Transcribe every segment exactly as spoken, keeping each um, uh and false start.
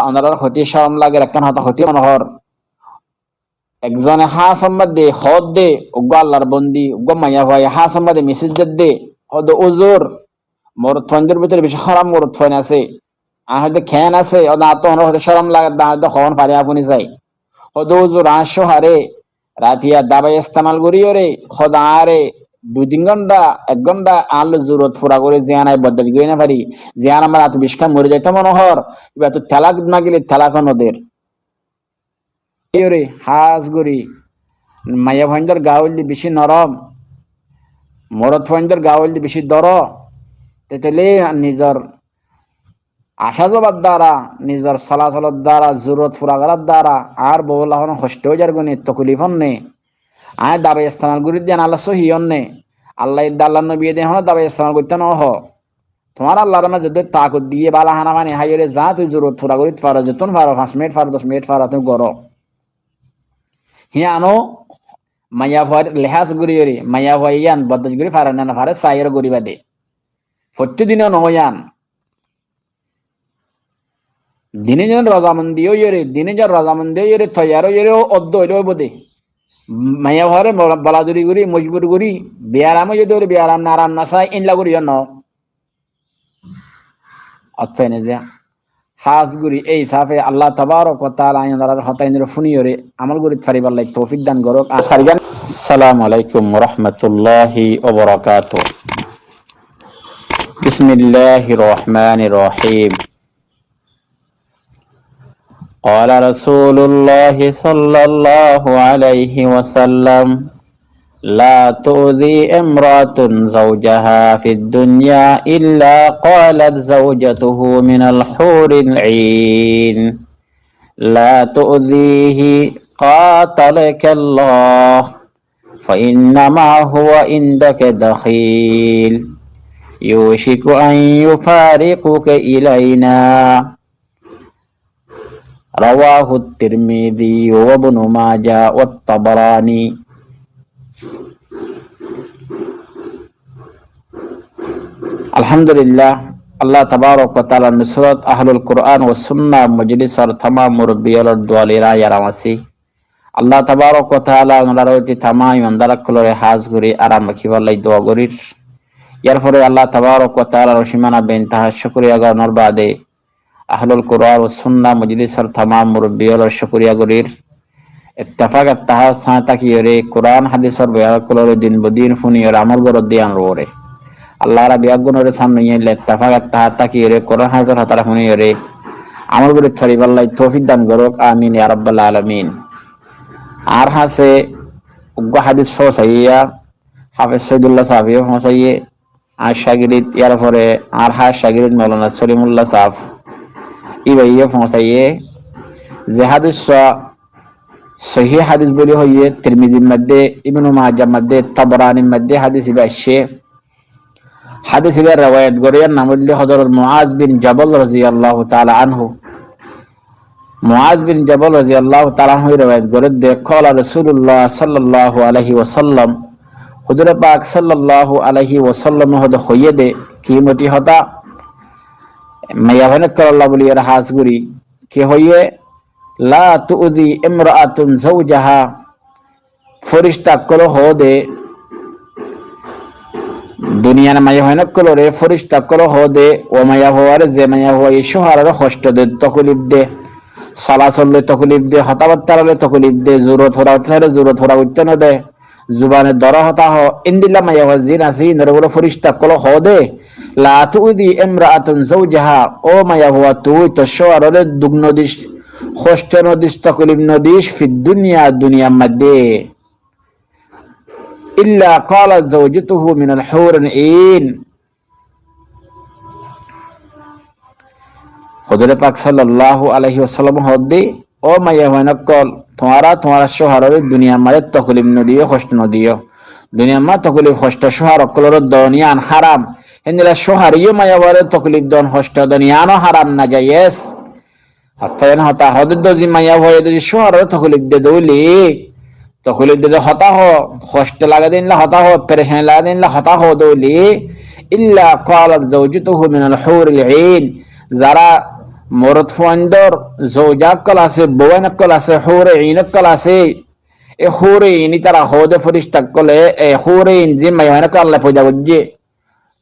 Onorar hoité córom lager, ekkán hotá hoité mone hoór. Ekzone háñsor maze hoódde, uggúa Allar bondi, uggúa maiyafuaye háñsor maze mesej dedde, hoódde, "Uzur, morotfuaindor bútore bicí hóraf morotfuain asé." Aññí hoódde, "Keén asé?" Hoódde, "Añáttu onorar hoité córom lager de, aññí hoódde hoón fari, afuni sai." Hoódde, "Uzur, añár cóuhare ratiya dabai estemal goríyoré, hoódde añáre dui tin gónta, ek gónta añár loi zurot fura gorí, ziyán aññí bordac gorí no fari, ziyán añár añáttu bicí mori zaito mone hoór, íbattu telak magile telak ó no der." Íyoré hás gorí, maiyafuaindor gaa óilde bicí norom, morotfuaindor gaa óilde bicí doro, tetele nizor acá zobar duara, nizor solasolor duara, zurot fura gorar duara añár bou olla honó hoctó ói zargói né, tokolif ó né. Aññí dabai estemal gorí de yián Allah sóhi ó né. Allah edde Allar nobiye de honó dabai estemal goittó no hoó. Tuáñr Allar maze zedún takot diyé, bála hána faní háiyoré, zaá tui zurot fura gorí faro, zettún faro, fañs minit faro, doc minit faro, tui goró. Híyano maiyafuar lehás goríyoré, maiyafuaye yián bordac gorí fare né no fare, saiyóre goríba de. Fottí dine no yián. Dine zon rozamondi óiyoré, dine zon rozamondi óiyoré, toiyar óiyoré, ó oddo óile óibo de. Maiyafuaré bola-, boladuri gorí, mojbur gorí, biyaram óiye de óile biyaram, aram no sai, éilla goríyo no. Ot fene ze. Hás gorí ei hísafe Allah tabarak wa taala añárar hotá inore fúniyoré amol gorí faribálla toufik dan gorouk. Ar sarigán. Assalamu alaikum wa rahmatullahi wa barakatuh. Bismillahir Rahmanir Rahim. قال رسول الله صلى الله عليه وسلم: لا تؤذي امرأة زوجها في الدنيا إلا قالت زوجته من الحور العين. لا تؤذيه قاتلك الله، فإنما هو عندك دخيل، يوشك أن يفارقك إلينا. رواه الترمذي وابن ماجه والطبراني. Alhamdulillah, Allah tabarak wa taala nusrot Ahlul Quran wa Sunnah mojlisor tamam murubbi ólor dualira yaram así. Allah tabarak wa taala onorare tamam imandar ókkolore hás gorí aram rakíballa dua gorír. Yar fore Allah tabarak wa taalar osimana beintaha cúkuriya goronor baade Ahlul Quran wa Sunnah mojlisor tamam murubbi ólor cúkuriya gorír. Ettefak ettehad sáñi tákiyoré Quran hadisor boyan ókkolore din bodin fúniyoré amol goródde yián uore. Allah rabbi aggúnore san noiyé ettefak ettehad tákiyoré Quran hadisor hotá fúniyoré amol gorí faribálla toufik dan gorouk. Amin ya rabbal alamin. Añár hañsé uggúa hadis foóñsaiye, Hafez Saidullah sáfe foóñsaiye, añár cágirid, yar fore añár hás cágirid Maulana Solimullah sáf, íbaye foóñsaiye, ze hadis sóhi hadis buli hoiyé, Tirmizir modde, Ibnu Majah modde, Tabaranir modde hadis íba aiccé. Hadis íba rewayat goríyar nam óilde Hozorot Muaz bin Jabal roziyallahu taala anhu. Muaz bin Jabal roziyallahu taala anhu rewayat gorédde, qala Rasulullah sallallahu alaihi wasallam, huzure pak sallallahu alaihi wasallam hoóde hoiyé de, kimoti hotá, maiyafuain ókkolor lá buli ar hás gorí, ki hoiyé, la tu'zi imra'atun zawjaha, fóricta ókkole hoóde, duniyar maiyafuain ókkolore fóricta ókkole hoóde, ó maiyafuare, ze maiyafuaye cóuharore hoctho de, tokolif de, solasol loi tokolif de, hotábattar loi tokolif de, zurot fura goittó saile zurot fura goittó no de, zubane doro hotá hoó, endilla maiyafua zin asé, inore bóle fóricta ókkole hoóde, la tu'zi imra'atun zawjaha, ó maiyafua, tui tor cóuharore duk no dis, hoctho no dis, tokolif no dis, fid dunya, duniyar modde. Illa qalat zawjatuhu minal huril in. Huzure pak sallallahu alaihi wasallam hoódde, ó maiyafuain ókkol, tuáñra tuáñrar cóuharore duniyar modde tokolif no diyo, hoctho no diyo. Duniyar modde tokolif, hoctho cóuhar ókkolore don yián háram. Héndilla cóuhare yó maiyafuare tokolif don, hoctho don, yiáno háram, najayes. Ar toi en hotá hoóde de, zi maiyafuaye de zi cóuharore tokolif de de óile, tokolif de de hotá hoó, hoctho lage de endilla hotá hoó, perecani lage de endilla hotá hoó de óile, illa qalat zawjatuhu minal huril in, zara morotfuaindor zouja ókkol asé, bouain ókkol asé, húre in ókkol asé. E húre in ítara hoóde fírista ókkole, e húre in ze maiyafuain ókkol Allaye foida goijjé,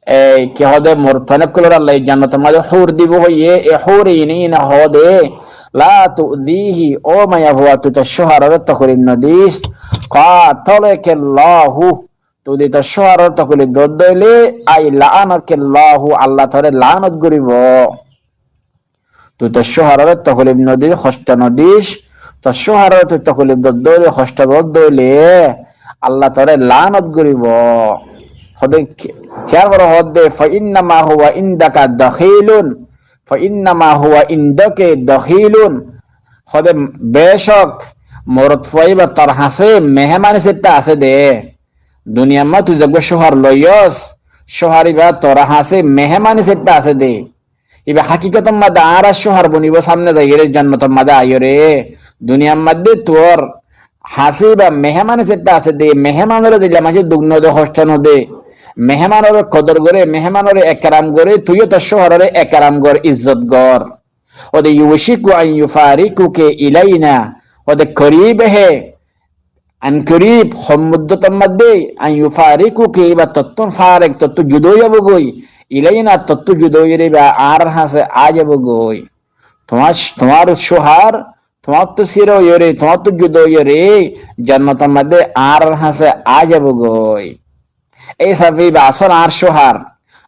e ki hoóde morotfuain ókkolore Allaye jannotor maze húr dibo hoiyé, e húre in ine hoóde, "La tu'zihi, ó maiyafua, tui tor cóuharore tokolif nodis." Qatalakallahu, tui zodi tor cóuharore tokolif dodde óile, ai la'anakallahu, Allah tore laanot goribo. Tui tor cóuharore tokolif nodis, hosto nodis, tor cóuharore tui tokolif dodde óile, hosto dodde óile, Allah tore laanot goribo. Hoóde ki-, kiyá goro hoóde, "Fa innama huwa indaka dakhilun, fa innama huwa indaki dakhilun." Hoóde, becók morotfua íba tor hañsé mehemani setta asé de. Duniyar maze tui zeggúa cóuhar loiyós, cóuhar íba tor hañsé mehemani setta asé de. Íba hakikotor maze añárar cóuhar bonibo, samne zaiyóre jannotor maze aiyóre. Duniyar maze tuáñr hañsé íba mehemani setta asé de, mehemanore dilla maincé duk node, hosto node, mehemanore kodor gore, mehemanore ekram gore, tuiyó tor cóuharore ekram gor, izzot gor. Hoóde, "Yushiku an yufarikuki ilaina." Hoóde, korib hé, an korib, hom muddotor maze, an yufarikuki, íba tottún farek, tottú juda ói zaibo goi, ilaina, tottú juda óiyore íba añárar hañsé ai zaibo goi. Tuáñr, tuáñr cóuhar, tuáñttú sira óiyore, tuáñttú juda óiyore, jannotor maze añárar hañsé ai zaibo goi. Ei hísafe íba asól añár cóuhar.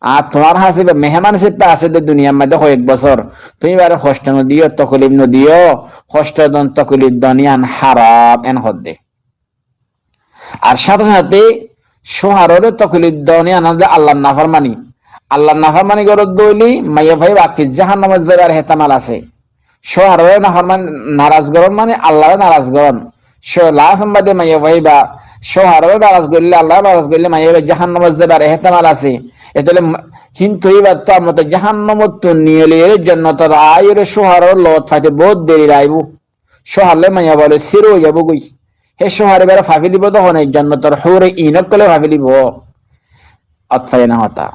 Ar tuáñr hañsé íba meheman hísafe asé de duniyar maze hoiyek bosór. Tuñí íbare hosto nodiyó, tokolif nodiyó, hosto don, tokolif don yián háram, en hoódde. Ar sáte sáte cóuharore tokolif don yián hoódde Allar naformani. Allar naformani goródde óile maiyafua íba ki jahannamot zaibar ehtemal asé. Cóuharore naforman-, naraz gorón mane Allaré naraz gorón. Có-, last sombat de maiyafua íba cóuharore naraz goille, Allaré naraz goille maiyafua íba jahannamot zaibar ehtemal asé. Etólla ma-, kintu íbattú ammottú jahannamottú niyoli ere jonnotot aiyóre cóuharor lot faite bout deri laibo. Cóuhar loi maiyafua loi sira ói zaibo goi. Hé cóuhar íbare fafelibo de hone jonnotor húre in ókkole fafelibo. Ot faiyó né hotá.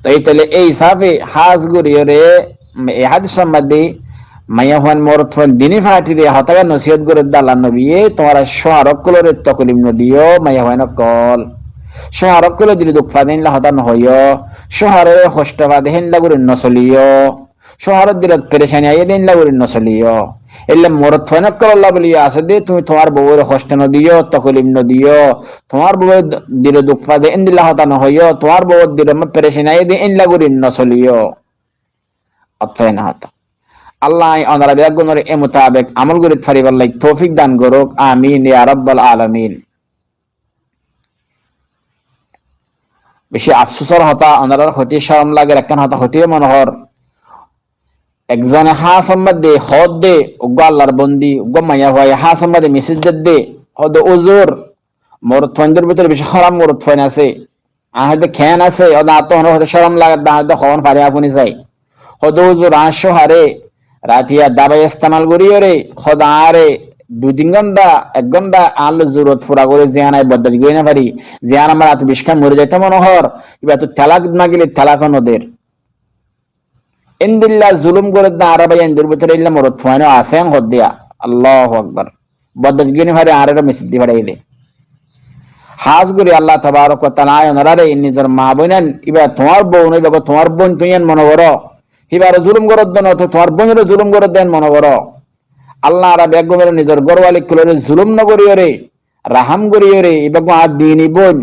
Toi tóile ei hísafe hás goríyore, e hádisor maze maiyafuain morotfuain dini fathire hotágan nosiyot gorédde Allar nobiye, tuáñra cóuhar ókkolore tokolif nodiyó, maiyafuain ókkol. Cóuhar ókkole dile duk fade héndilla hotá nohoiyó, cóuharore hosto fade héndilla gorí nosoliyó. Cóuharor dilot perecani aiyé de éndilla gorí nosoliyó. Éilla morotfuain ókkolólla bóliya asé de, tuñí tuáñr bouwore hosto nodiyó, tokolif nodiyó. Tuáñr bouwor d-, dilo duk fade éndilla hotá nohoiyó, tuáñr bouwor dilot perecani aiyé de éndilla gorí nosoliyó. Ot faiyó né hotá. Allaye onora beggúnore e mutabek amol gorí faribálla toufik dan gorouk. Amin ya rabbal alamin. Beci afsusor hotá, onorar hoitó corom lager, ekkán hotá hoitó mone hoór. Ekzone hásor maze hoódde, uggúa Allar bondi, uggúa maiyafuaye hásor maze mesej dedde, hoódde, "Uzur, morotfuaindor bútore beci háraf morotfuain asé." Añí hoódde, "Keén asé?" Hoódde, "Añáttu honó hoitó corom lager de, añí hoódde hoón fari afuni sai." Hoódde, "Uzur, añár cóuhare ratiya dabai estemal goríyore, hoódde añáre dui tin gónta, ek gónta añár loi zururot fura gorí, ziyán añí bordac gorí nofari, ziyán añár atu beci mori zaitó mone hoór, íbattú talak magile talak ó noder." Éndilla zulum gorédde añára bái, éndilla bútore éilla morotfuain ó asé, en hoódde. Allahu Akbar. Bordac gorí nofari añáre mesej di faraiyé de. Hás gorí Allah tabarak wa taala añí onoráre nizor maa boinain, íba tuáñr bou no, íba tuáñr boin, tuñí en mone goró. Híbare zulum goródde no, tu-, tuáñr boinore zulum goródde en mone goró. Allah añára beggúnore nizor górwali ókkolore zulum nogoríyore, rahám goríyore, íba eggúa añár dini boin,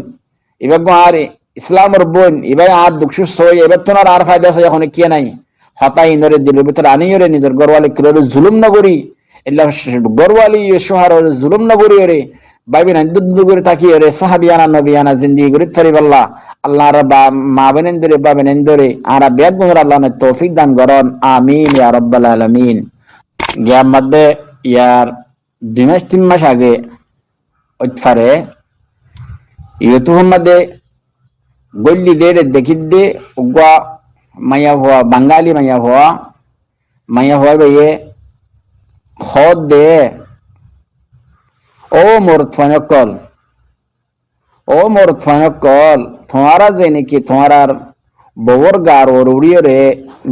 íba eggúa añár Islamor boin, íba añár duk cúk sóiye, íbattún añár faida sóiye, hono kiyá nai. Hotá inore dilor bútore aníyore nizor górwali ókkolore zulum nogorí, éilla górwali cóuharore zulum nogoríyore, bái boin dúr dúr gorí tákiyore, sahabiyana, nobiyana zindigi gorí faribálla, Allah añára ba-, maa boinaindore, bái boinaindore, añára beggúnore Allah ne toufik dan gorón. Amin ya rabbal alamin. Giyar maze yar dui mac tin mac age óit fare, YouTube or maze góilli de, dekídde uggúa maiyafua, Bangali maiyafua, maiyafua íbaye hoódde, "Ó morotfuain ókkol, ó morotfuain ókkol, tuáñra ze niki tuáñrar bouwor gaar uore uçíyoré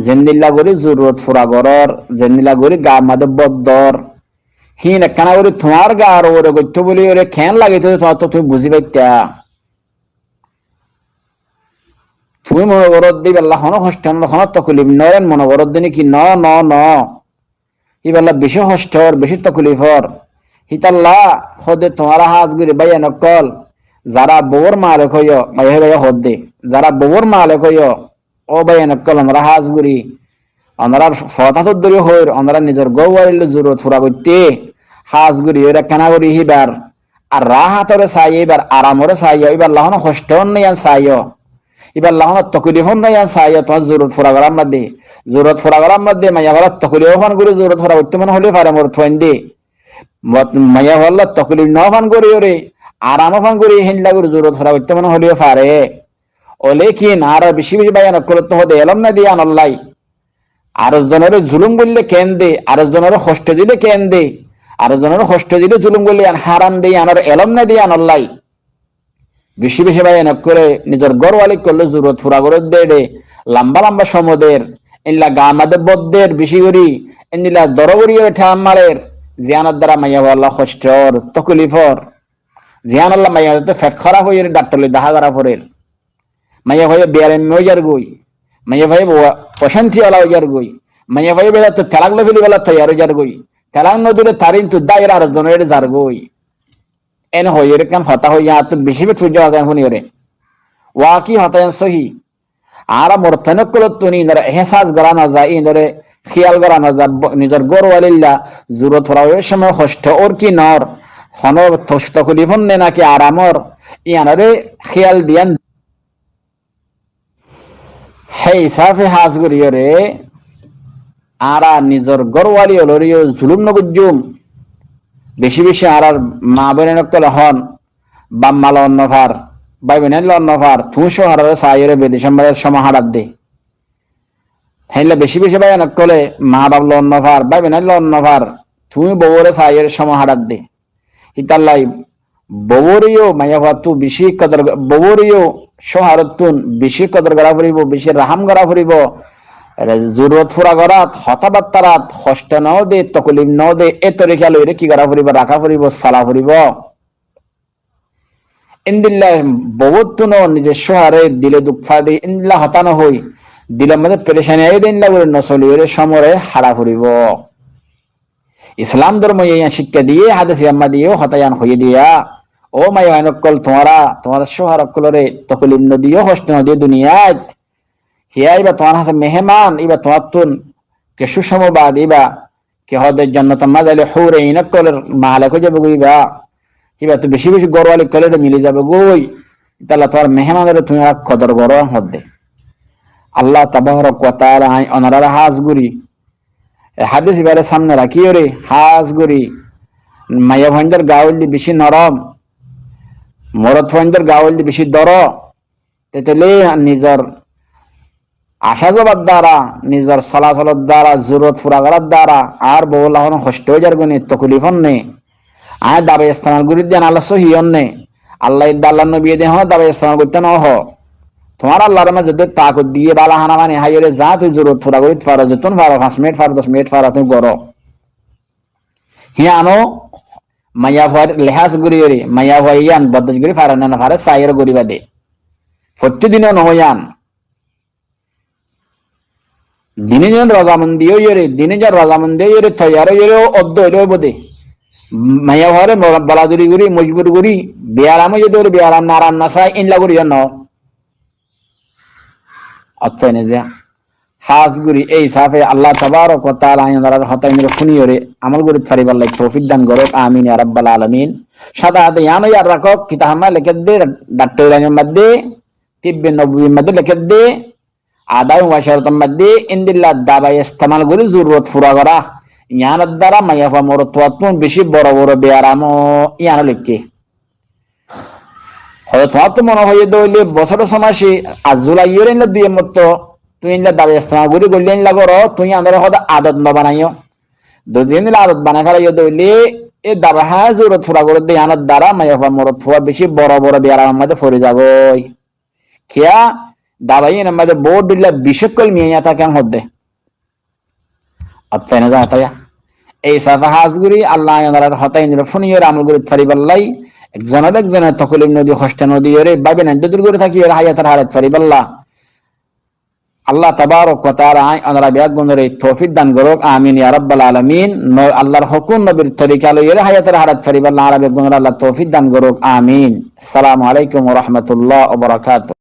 zendilla gorí zururot fura gorór, zendilla gorí gaar mazé bóddor, híin ekkána gorí tuáñr gaar uore goittó bóliyoré keén lagitóu tuáñrttú tuñí buzí faittá. Tuñí mone goródde íballa honó hocthó noó, honó tokolif noó, en mone goródde né ki? Noó, noó, noó. Íballa bicí hocthór, bicí tokolifór. Hítalla hoódde tuáñra hás gorí báiyain ókkol, zará bouwor malek óiyo, maiyafuaye hoódde, zará bouwor malek óiyo, ó báiyain ókkol, onorá hás gorí, onorár fotá toddóri hoóir, onorá nizor górwalílla zururot fura goitté hás gorí, óir ekkána gorí híbar ar rahátoré saiyó, íbar aramoré saiyó, íballa honó hocthó ónne yían saiyó. Íballa honó tokolif ónne yían saiyó, tuáñr zururot fura gorár mazé. Zururot fura gorár mazé maiyafuar tokolif ófan gorí zururot fura goittó mone hoilé fare morotfuainde. Mot-, maiyafualla tokolif noófan goríyoré, aram ófan gorí héndilla gorí zururot fura goittó mone hoilé fare. Ó lekin añárar bicí bicí báiyain ókkolóttu hoódde elóm nái de yíanollái. Ar ekzonoré zulúm goillé keén de, ar ekzonoré hocthó dilé keén de, ar ekzonoré hocthó dilé zulúm goillé yían háram de yíanor elóm nái de yíanollái. Bicí bicí báiyain ókkolé nizor górwalí ókkollói zururot fura gorédde, lamba lamba cómo der, éndilla gaar mazé bódder bicí gorí, éndilla doró goríyoré thaam marer, ziyánor dara maiyafualla hocthó ór, tokolif ór, ziyánolla maiyafuattú fet hóraf óiyoré dhaktor loi dahá gorá forer. Maiyafuaye biyaramma ói zargói. Maiyafuaye bo-, ocánti ola ói zargói. Maiyafuaye bezattú telak loi felibálla toiyar ói zargói. Telak nodilé taríntu dáiyore ar ekzonoré zargói. En hoiyóre ekkán hotá hoiyé, añáttu bicí beci fúijja hotá yían fúniyoré. Waki hotá yían sóhi. Añára morotfuain ókkolóttu iínoré ehsas gorá nozá, iínoré híyal gorá nozá, bo-, nizor górwalílla zururot fura óibar cómot hocthó ór ki noór, honó tos-, tokolif ónne náki aram ór, yíanoré híyal diyán. Hé hísafe hás goríyoré añára nizor górwalí ókkoloré yó zulúm nogoijjúm. Bicí bicí añárar maa bóinain ókkole hoón, baf maa loon nofar, bái bóinain loon nofar, tuñí cóuharoré saiyóre bidecór mazé cómo háçadde. Héndilla bicí bicí báiyain ókkole maa baf loon nofar, bái bóinain loon nofar, tuñí bouwóre saiyóre cómo háçadde. Hítalla bouwóre yó maiyafuattú bicí kodor, bouwóre yó cóuharottún bicí kodor gorá foribó, bicí rahám gorá foribó. Zururot fura gorát, hotábattárat hocthó noó de, tokolif noó de, é torika loiré ki gorá foribó, raká foribó, sola foribó. Éndilla bouwóttu noó, nizor cóuhare dile duk fa de, éndilla hotá nohoi, dilor mazé perecani aiyé de, éndilla gorí nosoliyóre cómore háça foribó. Islam dormoye yían cíkka diyé, hádis ibár mazé yó hotá yían hoiyé de. Ó maiyafuain ókkol, tuáñra tuáñr cóuhar ókkoloré tokolif nodiyó, hocthó nodiyó duniyait. Híya íba tuáñr hañsé meheman, íba tuáñttún kessú cómo baade íba ki hoódde jonnotor mazé zailé húre iín ókkolór malek ói zaibói íba. Íbattú bicí bicí górwalí ókkolóre mili zaibói. Ítalla tuáñr mehemanóre tuñí kodor goró hoódde. Allah tabarak wa taala aññí onoráre hás gorí e hádis ibáre sámne rakíyoré hás gorí maiyafuaindór gaa óilde bicí norom, morotfuaindór gaa óilde bicí dóro. Tetele nizor acá zobar dara, nizor solasolor dara, zururot fura gorár dara añár bouwólla honó hocthó ói zargói né, tokolif ónne. Aññí dabai estemal gorí de yían Allah sóhi ónne. Allah edde Allar nobiye de honó dabai estemal goittó noó. Tuáñr Allar mazé zeddúr takot diyé, bála hána fani háiyoré zaá tuñí zururot fura gorít faro, zettún faro, fañs minit faro, doc minit faro, tuñí goró. Híyano maiyafuar lehás goríyoré, maiyafuaye yían bordac gorí fare né nofaré saiyóre goríba de. Fottí dine noó yían. Dine zon rozamondi óiyoré, dine zon rozamondi óiyoré, toiyar óiyoré, ó-, ódde óile óibo de. Maiyafuaré mo-, boladuri gorí, mojbur gorí, biyaram óiye de óile biyaram, aram nosai, éndilla gorí yó noó. Ótfai né ze hás gorí, e hísafe Allah tabarak wa taala aññí onoráre hotá iínoré fúniyoré amól gorít faribálla toufik dan gorók. Amin ya rabbal alamin. Sáte sáte yíano yad rakók, kitabor mazé lekédde, dhaktori lainor mazé, tibbe nobobir mazé lekédde, adabe mubacarotor mazé éndilla dabai estemal gorí zururot fura gorá, yíanor dara maiyafua morotfuattún bicí boro boro biyaram ó, yíano lekké. Hoóde tuáñrttú mone hoiyé de óile bosóre só mace ar zul aiyóre éndilla dui mottó tuñí éndilla dabai estemal gorí goillé éndilla goró, tuñí añáre hoóde adot nobanaiyó. Zodi éndilla adot banai félaiyó de óile, e dabai há zururot fura gorédde yíanor dara maiyafua morotfua bicí boro boro biyaramor mazé fori zagói. Kiyá? Dabai inor maze bout dhilla bic ókkol miya táke hoódde. Atta ene zaa taiya. Ei safa hás gorí Allah añárar hotá inore fúniyore amol gorí faribálla, ekzonore ekzone toklif nodi, hosto nodiyore, bábi naindó dur gorí tákiyore hayator hálat faribálla. Allah tabarak wa taala añí onora beggúnore toufik dan gorouk, amin ya rabbal alamin. No-, Allahr hókum nobir torika loiyore hayator hálat faribálla añára beggúnore Allah toufik dan gorouk, amin. Assalamu alaikum wa rahmatullahi wa barakatuhu.